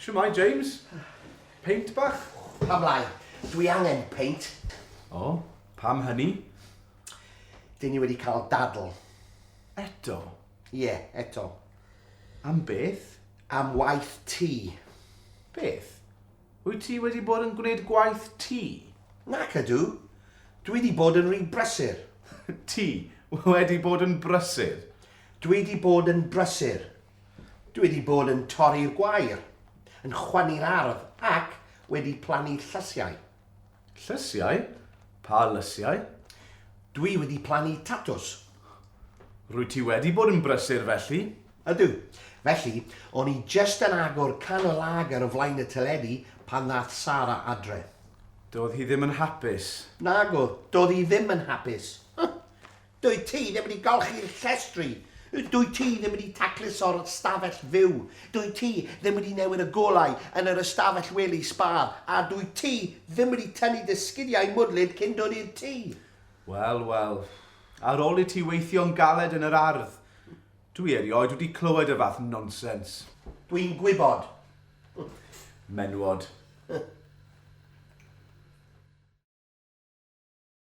Shwmae, James? Peint bach? Pam lai? Dwi angen peint. O, pam hynny? Dyn ni wedi cael dadl. Eto? Ie, eto. Am beth? Am waith tŷ. Beth? Wyt ti wedi bod yn gwneud gwaith tŷ? Nac ydw. Dwi 'di bod yn rhy brysur. Ti wedi bod yn brysur? Dwi 'di bod yn brysur. Dwi 'di bod yn torri'r gwair, yn chwannu'r ardd ac wedi plannu llysiau. Llysiau? Pa lysiau? Dwi wedi plannu tatws. Rwyt ti wedi bod yn brysur felly? Ydw. Felly, o'n i jyst yn agor can o lager o flaen y teledu pan ddath Sara adre. Doedd hi ddim yn hapus. Nagodd, doedd hi ddim yn hapus. Dwyt ti ddim wedi golchi'r llestri. Dwyt ti ddim wedi tacluso'r ystafell fyw. Dwyt ti ddim wedi newid y golau yn yr ystafell wely sbâr. A dwyt ti ddim wedi tynnu dy sgidiau mwdlyd cyn dod i'r tŷ. Wel, wel. Ar ôl i ti weithio'n galed yn yr ardd. Dwi erioed wedi clywed y fath nonsens. Dwi'n gwybod. Menwod.